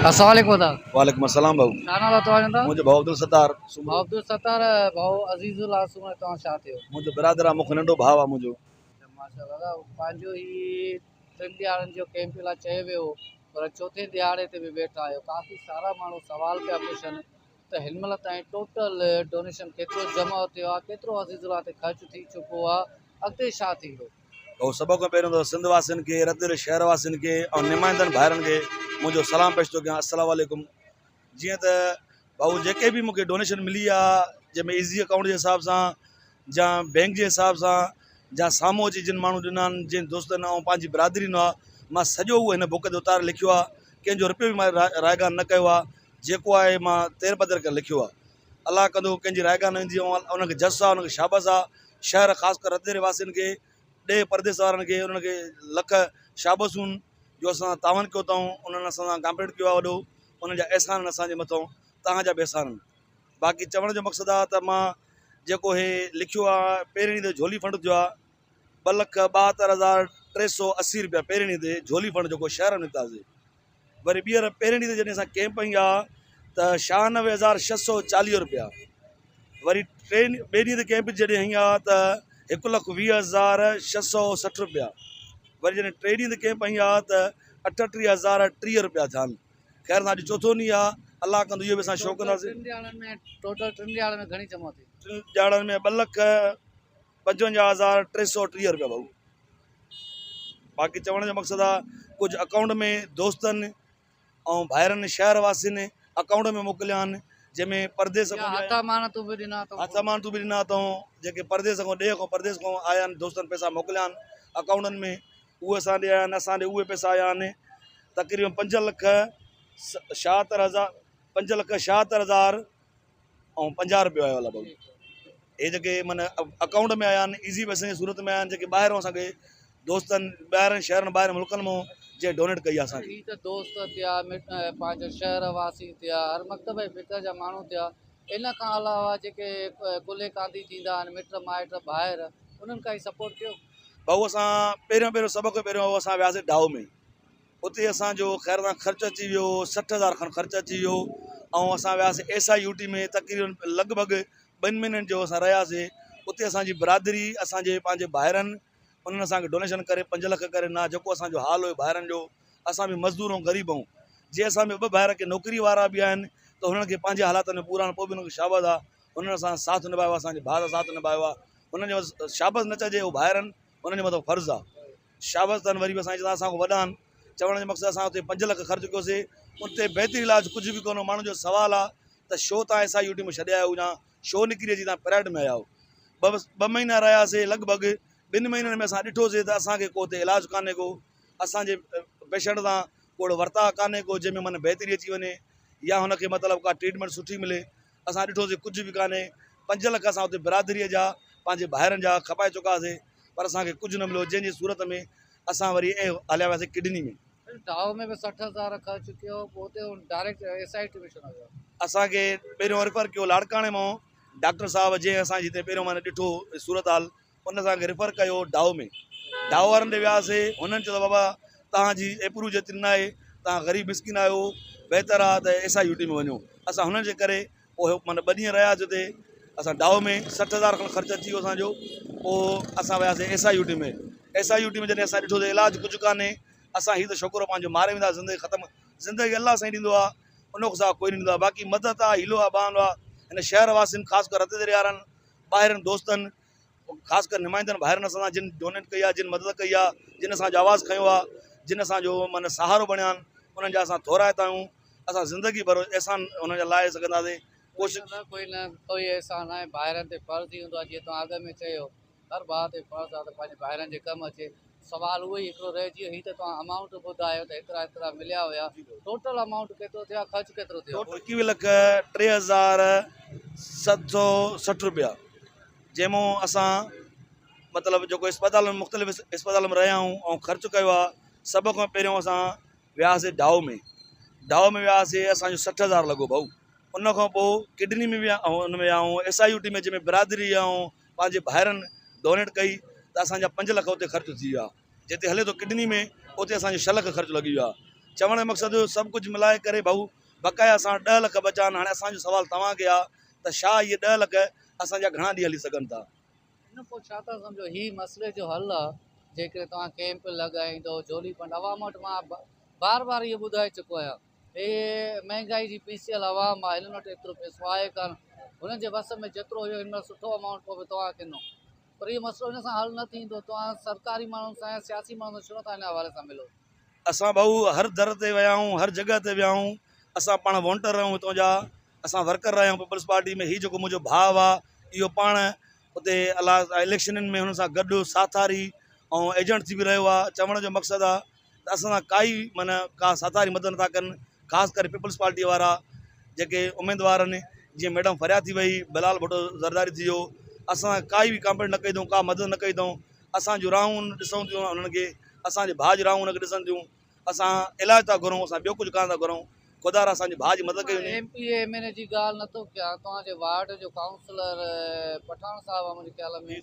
السلام عليڪم ادا. وعليڪم السلام ڀائو. ڇا نالو توهان جو ادا؟ منهنجو ڀائو عبدالستار سومرو. ڀائو عبدالستار ڀائو عزيز الله سومرو توهان ڇا ٿيو؟ منهنجو برادر آ مون کان ننڍو ڀاء آ منهنجو. ماشاءالله ادا پنهنجو هي ٽن ڏهاڙن جو ڪيمپ لاء چيو ويو هو پر چوٿين ڏهاڙي تي به ويٺا آهيو ڪافي سارا ماڻهو سوال پيا پڇن ته هن مهل تائين ٽوٽل ڊونيشن ڪيترو جمع ٿيو آ ڪيترو عزيز الله تي خرچ ٿي چڪو آ اڳتي ڇا ٿيندو؟ ڀائو سڀ کان پهريون ته سنڌ واسين کي رتيل شهر واسين کي ۽ نمائندن ڀائرن کي منهنجو سلام پيش ٿو ڪيان السلام عليڪم جيئن ته ڀائو جيڪي به مونکي ڊونيشن ملي آ جنهن ۾ ايزي اڪائونٽ جي حساب سان يا بينڪ جي حساب سان يا سامهون اچي جن ماڻهو ڏنا آهن جن دوستن ۽ پنهنجي برادري ڏنو آ مان سڄو اهو هن بڪ تي اتاري لکيو آ ڪنهن جو رپيو به مان رائگان نه ڪيو آ جيڪو آهي مان تير پڌر ڪري لکيو آ الله ڪندو ڪنهن جي رائگان نه ويندي ۽ انهن کي جس آ انهن کي شابس آ شهر خاص ڪر رتيري واسين کي ڏيهه پرديس وارن کي انهن کي لک شابسون جو اسان سان تعاون ڪيو اٿئون انهن اسان سان ڪامپريٽ ڪيو آ وڏو انهن جا احسان آهن اسان جي مٿو توهان جا به احسان آهن باقي چوڻ جو مقصد آ ته مان جيڪو هي لکيو آ پهرين ڏينهن تي جهولي فنڊ ٿيو آ ٻه لک 72380 روپيا پهرين ڏينهن تي جهولي فنڊ جيڪو شهر ۾ نڪتاسي وري ٻيهر پهرين ڏينهن تي جڏهن اسان ڪيمپ هنئي آ ته 96640 روپيا وري ٽئين ٻئي ڏينهن تي ڪيمپ جڏهن هنئي آ ته 120660 روپيا وري جڏهن ٽئين ڏينهن تي ڪيمپ هنئي آ ته 38030 روپيا ٿيا آهن خير سان اڄ چوٿون ڏينهن آ الله ڪندو اهو به اسان شو ڪنداسين. ٽن ڏهاڙن ۾ ٽوٽل ٽن ڏهاڙن ۾ گهڻي جمع ٿي؟ ٽن ڏهاڙن ۾ 255330 روپيا ڀائو. باقي چوڻ جو مقصد آ ڪجهه اڪائونٽ ۾ دوستن ۽ ڀائرن شهر واسين اڪائونٽ ۾ موڪليا آهن جنهن ۾ پرديس کان هٿ امانتون به ڏنا اٿئون هٿ امانتون به ڏنا اٿئون جيڪي پرديس کان ڏيهه کان پرديس کان آيا آهن دوستن پئسا موڪليا آهن اڪائونٽن ۾ اهي اسان ڏي آيا آهن اسان ڏي اهي پئسا آيا آهن تقريبن پنج لک ڇاهتر هزار پنج لک ڇاهتر هزار ۽ پنجاهه روپيو آيو لڳ ڀڳ هي جيڪي معنيٰ اڪائونٽ ۾ آيا آهن ايزي پئسن جي صورت ۾ آيا آهن جيڪي ٻاهرون اسانکي دوستن ٻاهرن شهرن ٻاهرن ملڪن مون جنهن ڊونيٽ ڪئي آهي اسانکي. هي ته دوست ٿيا پنهنجو شهر واسي ٿيا هر مڪتب ۽ فڪر جا ماڻهو ٿيا ان کان علاوه جيڪي ڪلهي ڪانڌي ٿيندا آهن مٽ مائٽ ڀائر انهن ڪائي سپورٽ ڪيو؟ ڀائو اسان پهريون پهريون سڀ کان پهريون اسان وياسي ڊائو ۾ اتي اسان جو خير سان خرچ اچي ويو 60 هزار کن خرچ اچي ويو ۽ اسان وياسي ايس I U ٽي ۾ تقريبن لڳ ڀڳ ٻن مهينن جو اسان رهياسي اتي اسان جي برادري اسان جي پنهنجي ڀائرن انهن اسان کي ڊونيشن ڪري پنج لک ڪري ڏنا جيڪو اسان جو حال هيو ڀائرن جو اسان به مزدور ۽ غريب آهيون جي اسان ۾ ٻه ڀائر ڪي نوڪري وارا به آهن ته هنن کي پنهنجي حالاتن ۾ پورا پوء به هنن کي شابس آهي هنن اسان ساٿ نڀايو آهي اسان جي ڀاء سان ساٿ نڀايو آهي هنن جو شابس نه چئجي هو ڀائرن هنن جي مٿان فرض آهي شابس اٿن وري به اسان چوندا اسان کان وڏا آهن چوڻ جو مقصد اسان اتي پنج لک خرچ ڪيوسي اتي بهترين علاج ڪجهه به ڪونه ماڻهن جو سوال آ ته شو تان ايس I U ٽي مان ڇڏي آيا آهيو يا شو نڪري اچي تان پرائيوٽ ۾ آيا آهيو ٻه ٻه مهينا رهياسي لڳ ڀڳ ٻن مهينن ۾ اسان ڏٺوسي ته اسان کي ڪو اتي علاج ڪانهي ڪو اسان جي پيشنٽ سان ڪو اهڙو ورتاء ڪانهي ڪو جنهن ۾ من بهتري اچي وڃي يا هن کي مطلب ڪا ٽريٽمينٽ سٺي ملي اسان ڏٺوسي ڪجهه به ڪانهي پنج لک اسان اتي برادريء جا پنهنجي ڀائرن جا کپائي چڪاسي پر اسان کي ڪجهه نه مليو جنهن جي صورت ۾ اسان وري اي هليا وياسي ڪڊني ۾. ڊائو ۾ به 60 هزار خرچ ڪيو پوء اتي ڊائريڪٽ ايس I ٽي ۾ ڇو نه ويو. اسان کي پهريون ريفر ڪيو لاڙڪاڻي مان ڊاڪٽر صاحب جنهن اسان جي هتي پهريون معنيٰ ڏٺو صورتحال ان اسان کي ريفر ڪيو ڊائو ۾ ڊائو وارن ڏي وياسي هنن چيو ته بابا توهان جي ايپروو جيتري نه آهي توهان غريب مسڪين آهيو بهتر آهي ته ايس I U ٽي ۾ وڃو اسان هنن جي ڪري پوء معنيٰ ٻه ڏينهن رهياسي اتي اسان ڊائو ۾ 60 هزار کن خرچ اچي ويو اسان جو پوء اسان وياسي S I U T ۾ S I U T ۾ جڏهن اسان ڏٺو ته علاج ڪجهه ڪانهي اسان هي ته ڇوڪرو پنهنجو ماري ويندا زندگي ختم زندگي الله سائين ڏيندو آهي ان کان سواء ڪوئي نه ڏيندو آهي باقي مدد آهي حيلو آهي بهانو آهي هن شهر واسين خاص ڪر رتي دريا وارن ٻاهرين دوستن خاص ڪر نمائندن ڀائرن اسان سان جن ڊونيٽ ڪئي آهي جن مدد ڪئي آهي جن اسان جو آواز کنيو آهي جن اسان جو معنيٰ سهارو بڻيا آهن انهن جا اسان ٿورائتا آهيون اسان زندگي ڀر احسان انهن جا لاهي سگهنداسين ڪوشش. نه ڪوئي نه ڪوئي احسان آهي ڀائرن تي فرض ئي هوندو آهي جيئن توهان اڳ ۾ چيو هر ڀاء تي فرض آهي ته پنهنجي ڀائرن جي ڪم اچي سوال اهو ئي هڪڙو رهجي ويو هي ته توهان امائونٽ ٻڌايو ته هيترا هيترا مليا هيا ٽوٽل امائونٽ ڪيترو ٿيو آهي خرچ ڪيترو ٿيو آهي. 21 لک 3760 روپيا جنهن مون اسان مطلب جيڪو اسپتالن مختلف اسپتالن ۾ رهيا آهيون ۽ خرچ ڪيو آهي سڀ کان پهريون اسان وياسي ڊائو ۾ ڊائو ۾ وياسي اسان جو 60 هزار لڳو ڀائو ان کان پوء ڪڊني ۾ ويا ان ۾ ويا آهيون ايس I U ٽي ۾ جنهن ۾ برادري ۽ پنهنجي ڀائرن ڊونيٽ ڪئي ته اسان جا پنج لک اتي خرچ ٿي ويا جتي هلي ٿو ڪڊني ۾ اتي اسان جو ڇهه لک خرچ لڳي ويو آهي. چوڻ جو مقصد سڀ ڪجهه ملائي ڪري ڀائو بقايا اسان وٽ ڏهه لک بچا آهن. هاڻي اسان جو سوال توهان کي آهي ته شاهه اهي ڏهه لک اسان جا گهڻا ڏينهن هلي سگهن ٿا؟ ان پوء ڇا ٿا سمجهو هي مسئلي جو حل آ جيڪڏهن توهان ڪيمپ لڳائيندو جهولي فنڊ عوام وٽ مان بار بار اهو ٻڌائي چڪو آهيان هي مهنگائي جي پيسيل عوام آ هنن وٽ ايترو پئسو آهي ڪانه هنن جي وس ۾ جيترو هيو هن مهل سٺو امائونٽ پوء به توهان کي ڏنو پر اهو مسئلو ان سان حل نه ٿيندو توهان سرڪاري ماڻهن سان يا سياسي ماڻهن سان ڇو نٿا ان حوالي سان ملو. اسان ڀائو هر در تي ويا آهيون هر جڳهه تي ويا آهيون اسان پاڻ وونٽر آهيون هتان جا اسان ورڪر رهيا آهيون پيپلز پارٽي ۾ هي جيڪو منهنجو ڀاء آ اهو پاڻ اتي الله اليڪشنن ۾ هن سان گڏ ساٿاري ۽ ايجنٽ ٿي به رهيو آ چوڻ جو مقصد آ ته اسان سان ڪائي معنيٰ ڪا ساٿاري مدد نٿا ڪن خاص ڪري پيپلز پارٽي وارا جيڪي اميدوار آهن جيئن ميڊم فريا ٿي وئي بلال ڀٽو زرداري ٿي ويو اسان سان ڪائي به ڪامپريٽ نه ڪئي اٿئون ڪا مدد نه ڪئي اٿئون اسان جون راهون ڏسون ٿيون انهن کي اسان جي ڀاء جون راهون انهن کي ڏسن ٿيون اسان علاج ٿا گهرون اسان ٻيو ڪجهه ڪانه ٿا گهرون خدا را اسان جي ڀاء جي مدد ڪئي وڃي. M P A M N A جي ڳالهه نٿو ڪيان توهان جي وارڊ جو ڪائونسلر پٺاڻ صاحب آهي منهنجي خيال ۾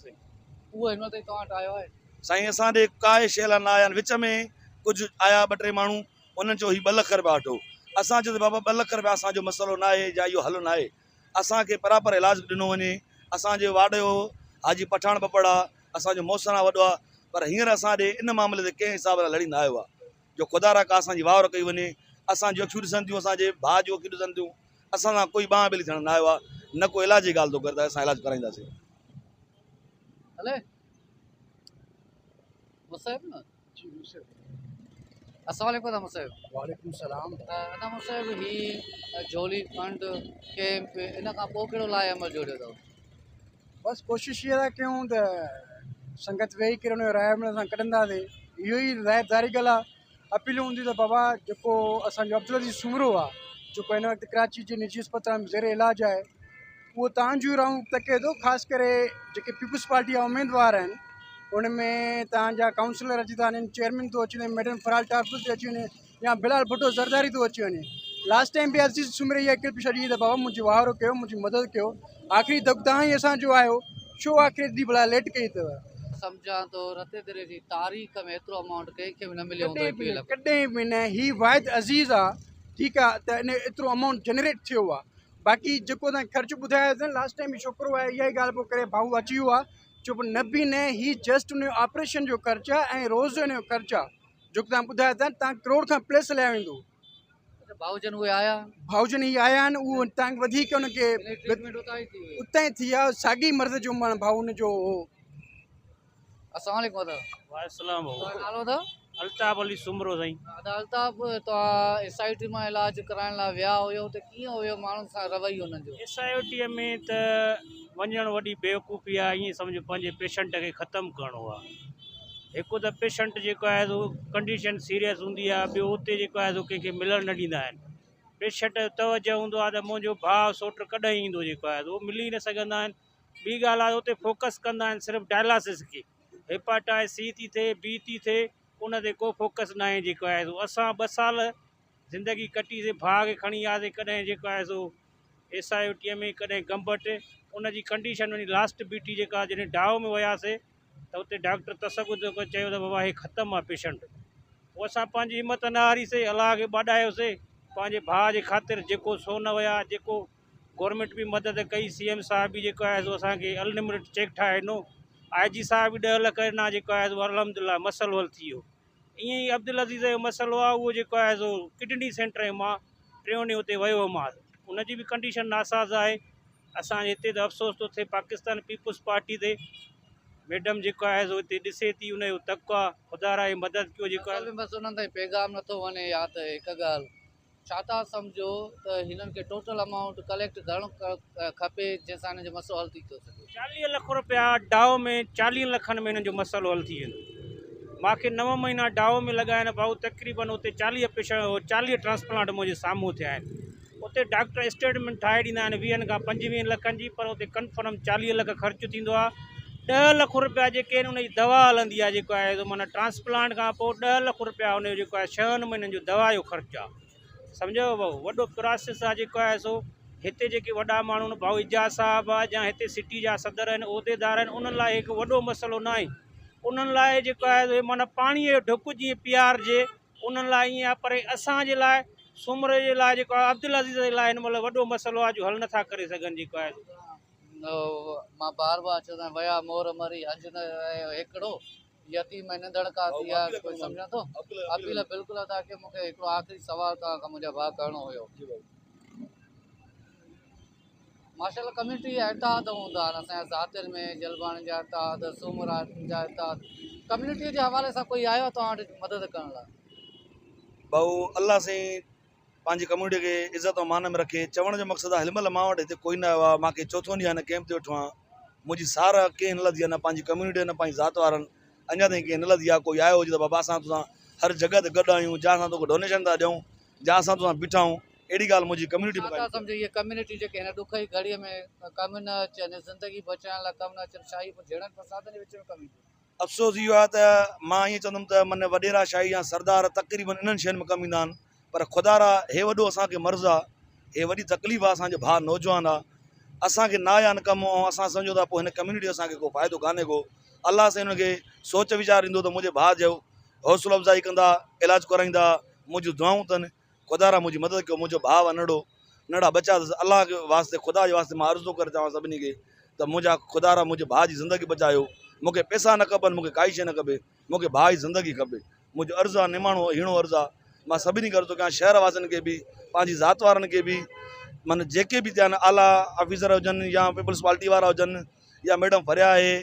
اهو هن مهل تائين توهان وٽ آيو آهي؟ سائين اسان ڏي ڪائي شيء لاء نه آيا آهن وچ ۾ ڪجهه آيا ٻه ٽي ماڻهو انهن چيو هي ٻه لک رپيا وٺو اسان چيو ته بابا ٻه لک رپيا اسان جو مسئلو نه آهي يا اهو حل نه آهي اسان کي پراپر علاج ڏنو وڃي اسان جي وارڊ جو حاجي پٺاڻ ٻپڙ آ اسان جو محسن آ وڏو آ پر هينئر اسان ڏي ان معاملي تي ڪنهن حساب سان لڙي نه آيو آ جو خدا را ڪا اسان جي واهر ڪئي وڃي اسان جون اکيون ڏسن ٿيون اسان جي ڀاء جون اکيون ڏسن ٿيون اسان سان ڪوئي ٻانهن ٻيلي ٿيڻ نه آيو آ نه ڪو علاج جي ڳالهه ٿو ڪري ته اسان علاج ڪرائينداسين. هلي مصعب نه جي مصعب السلام عليڪم ادا مصعب. وعليڪم السلام. ادا مصعب هي جهولي فنڊ ڪيمپ ان کان پوء ڪهڙو لاء عمل جوڙيو اٿو؟ بس ڪوشش اها ٿا ڪيون ته سنگت ويهي ڪري ان جو راء عمل اسان ڪڍنداسين اهو ئي ظاهر ظاهري ڳالهه آهي اپيل هوندي ته بابا جيڪو اسانجو عبدالعزيز سومرو آهي جيڪو هن وقت ڪراچي جي نجي اسپتال ۾ زير علاج آهي اهو تان جون راهون تڪي ٿو خاص ڪري جيڪي پيپلز پارٽي جا اميدوار آهن ان ۾ تان جا ڪائونسلر اچي ٿا وڃن چيئرمين ٿو اچي وڃي ميڊم فرحال ٽالپر ٿي اچي وڃي يا بلال ڀٽو زرداري ٿو اچي وڃي لاسٽ ٽائيم به عزيز سومري اها ڪلپ ڇڏي ته بابا منهنجي واهرو ڪيو منهنجي مدد ڪيو آخري دڳ تان ئي اسان جو آيو ڇو آخري ڏينهن ڀلا ليٽ ڪئي اٿو. سمجهان ٿو رتي دري جي تاريخ ۾ ايترو امائونٽ ڪنهن کي به نه مليو هوندو ڪڏهن به نه ڪڏهن به نه هي واحد عزيز آ ٺيڪ آ ته ان ايترو امائونٽ جنريٽ ٿيو آ باقي جيڪو تان خرچ ٻڌايو اٿن لاسٽ ٽائيم به ڇوڪرو آيو اها ئي ڳالهه پيو ڪري ڀائو اچي ويو آ چيو نه به نه هي جسٽ ان جو آپريشن جو خرچ آ ۽ روز جو ان جو خرچ آ جيڪو تان ٻڌايو ٿا تان ڪروڙ کان پلس هليا ويندو. اچا ڀائو جن اهي آيا آهن. ڀائو جن هي آيا آهن اهو تان وڌيڪ ان کي ٽريٽمينٽ اتان ئي ٿي وئي. اتان ئي ٿي آ ساڳي مرض جو معنيٰ ڀائو ان جو هو. السلام عليڪم ادا. وعليڪم السلام ڀائو. توهان جو نالو ادا؟ الطاف علي سومرو سائين. ادا الطاف توهان ايس I ٽي مان علاج ڪرائڻ لاء ويا هيو ته ڪيئن هيو ماڻهن سان رويو انهن جو؟ ايس I ٽي ۾ ته وڃڻ وڏي بيوقوفي آ ائين سمجهه پنهنجي پيشنٽ کي ختم ڪرڻو آ. هڪ ته پيشنٽ جيڪو آهي سو ڪنڊيشن سيريس هوندي آهي ٻيو اتي جيڪو آهي سو ڪنهن کي ملڻ نه ڏيندا آهن پيشنٽ جو توجه هوندو آهي ته منهنجو ڀاء سوٽ ڪڏهن ايندو جيڪو آهي سو ملي نه سگهندا آهن ٻي ڳالهه آهي اتي فوڪس ڪندا آهن صرف ڊائلاسس کي هيپاٽائس سي ٿي ٿئي بي ٿي ٿئي ان تي ڪو فوڪس ناهي جيڪو آهي سو اسان ٻه سال زندگي ڪٽي سي ڀاء کي کڻي آياسي ڪڏهن جيڪو آهي سو ايس I U ٽي ۾ ڪڏهن گمبٽ ان جي ڪنڊيشن وڃي لاسٽ بيٺي جيڪا جڏهن ڊائو ۾ وياسي ته اتي ڊاڪٽر تصور ڪري چيو ته بابا هي ختم آ پيشنٽ. پوء اسان پنهنجي همت نه هاري سي، الله کي ٻاڏايو سي، پنهنجي ڀاء جي خاطر جيڪو سو نه ويا، جيڪو گورنمينٽ به مدد ڪئي، سي ايم صاحب به جيڪو آهي سو اسان کي انلميٽيڊ چيڪ ٺاهي ڏنو، آء جي صاحب به ڏهه لک ڏنا جيڪو آهي سو الحمدلله مسئلو حل ٿي ويو. ائين ئي عبدالعزيز جو مسئلو آ اهو جيڪو آهي سو ڪڊني سينٽر ۾ مان ٽيون ڏينهن اتي ويو هومانس ان جي به ڪنڊيشن ناساز آهي. اسان جي هتي ته افسوس ٿو ٿئي پاڪستان پيپلز پارٽي تي ميڊم جيڪو آهي سو هتي ڏسي ٿي ان جو تڪ آ خدا را هي مدد ڪيو جيڪو اصل ۾ بس انهن تائين پيغام نٿو وڃي يا ته هڪ ڳالهه ڇا ٿا سمجهو ته هنن کي ٽوٽل امائونٽ ڪليڪٽ گهڻو کپي جنهن سان هنن جو مسئلو حل ٿي ٿو سگهي. 40 لک روپيا ڊائو ۾ 40 لکن ۾ هنن جو مسئلو حل ٿي ويندو مانکي نو مهينا ڊائو ۾ لڳا آهن ڀائو تقريبن اتي 40 پيشنٽ 40 ٽرانسپلانٽ منهنجي سامهون ٿيا آهن اتي ڊاڪٽر اسٽيٽمينٽ ٺاهي ڏيندا آهن ويهن کان پنجويهن لکن جي پر اتي ڪنفرم 40 لک خرچ ٿيندو آهي 10 لک روپيا جيڪي آهن ان جي دوا هلندي آهي جيڪو آهي سو معنيٰ ٽرانسپلانٽ کان پوء 10 لک روپيا ان جو جيڪو آهي ڇهن مهينن جو دوا جو خرچ آهي سمجهيو ڀائو وڏو پراسيس آهي جيڪو آهي سو هتي جيڪي وڏا ماڻهو آهن ڀائو اعجاز صاحب آهي يا هتي سٽي جا صدر آهن عهديدار آهن انهن لاء هڪ وڏو مسئلو ناهي انهن لاء جيڪو آهي معنيٰ پاڻي جو ڍڪ جيئن پيارجي انهن لاء ائين آهي پر اسان جي لاء سومري جي لاء جيڪو آهي عبدالعزيز جي لاء هن مهل وڏو مسئلو آهي جو حل نٿا ڪري سگهن جيڪو آهي. مان بار بار چوندو آهيان ويا مور مري هنج نه رهيو هيڪڙو يتيم ۽ ننڌڻڪا ٿي ويا ڪوئي سمجهان ٿو اپيل بلڪل ادا ڪيو مون کي هڪڙو آخري سوال توهان کان منهنجا ڀاء ڪرڻو هيو. ماشاء الله ڪميونٽي جا اتحاد هوندا آهن اسان جا ذاتين ۾ جلباڻين جا اتحاد سومرا جا اتحاد ڪميونٽي جي حوالي سان ڪوئي آيو آهي توهان وٽ مدد ڪرڻ لاء. ڀائو الله سائين پنهنجي ڪميونٽي کي عزت ۽ مان ۾ رکي چوڻ جو مقصد آهي هن مهل مان وٽ هتي ڪوئي نه آيو آهي مان کي چوٿون ڏينهن هن ڪيمپ تي ويٺو آهيان منهنجي سار ڪنهن نه لڌي آهي نه پنهنجي ڪميونٽي نه پنهنجي ذات وارن اڃا تائين ڪنهن نه لڌي آهي ڪوئي آيو هجي ته بابا اسان توسان هر جڳهه تي گڏ آهيون جا اسان توکي ڊونيشن ٿا ڏيون جا اسان توسان بيٺا آهيون اهڙي ڳالهه منهنجي ڪميونٽي ڇا ٿا سمجهو اهي ڪميونٽي جيڪي هن ڏکئي گهڙيء ۾ ڪم نه اچن، زندگي بچائڻ لاء ڪم نه اچن، ڇا اهي پوء جهيڙن فسادن جي وچ ۾ ڪم اينديون؟ افسوس اهو آهي ته مان ائين چوندم ته من وڏيرا شاهي يا سردار تقريبن انهن شين ۾ ڪم ايندا آهن پر خدارا هي وڏو اسان کي مرض آهي هي وڏي تڪليف آهي اسان جو ڀاء نوجوان آهي اسان کي نه آيا آهن ڪم ۽ اسان سمجهون ٿا پوء هن ڪميونٽي اسان کي ڪو فائدو ڪانهي ڪو الله سائين انهن کي سوچ ويچار ڏيندو ته منهنجي ڀاء جو حوصلو افزائي ڪندا علاج ڪرائيندا منهنجون دعائون اٿن خدارا منهنجي مدد ڪيو منهنجو ڀاء آ ننڍڙو ننڍڙا ٻچا اٿس الله جي واسطي خدا جي واسطي مان عرض ٿو ڪري چوان سڀني کي ته منهنجا خدارا منهنجي ڀاء جي زندگي بچايو مون کي پئسا نه کپن مون کي ڪائي شيء نه کپي مون کي ڀاء جي زندگي کپي منهنجو عرض آ نماڻو هيڻو عرض آ مان سڀني کي عرض ٿو ڪيان شهر واسين کي به پنهنجي ذات وارن کي به من جيڪي به ٿيا آهن اعليٰ آفيسر هجن يا پيپلز پارٽي وارا هجن يا ميڊم فريا آهي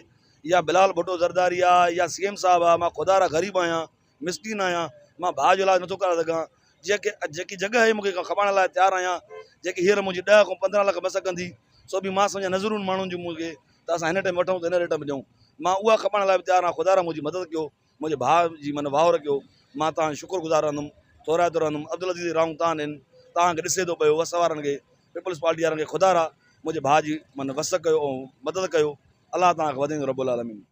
يا بلال ڀٽو زرداري آ يا سي ايم صاحب آ مان خدارا غريب آهيان مسڪين آهيان مان ڀاء جو علاج نٿو ڪرائي سگهان جيڪي جيڪي جڳهه آهي مونکي کپائڻ لاء تيار آهيان جيڪي هينئر منهنجي ڏهه کان 15 لک مس ڪندي سو به مان سمجهان نظرون ماڻهن جون مونکي ته اسان هن ٽائيم وٺون ته هن ريٽ ۾ ڏيون مان اها کپائڻ لاء به تيار آهيان خدا را منهنجي مدد ڪيو منهنجي ڀاء جي من واهر ڪيو مان توهان جو شڪر گذار رهندم ٿورائتو رهندم عبدالعزيز جي راهون تان آهن توهان کي ڏسي ٿو پيو وس وارن کي پيپلز پارٽي وارن کي خدا را منهنجي ڀاء جي من وس ڪيو ۽ مدد ڪيو الله توهان کي وڌائيندو رب العالمين.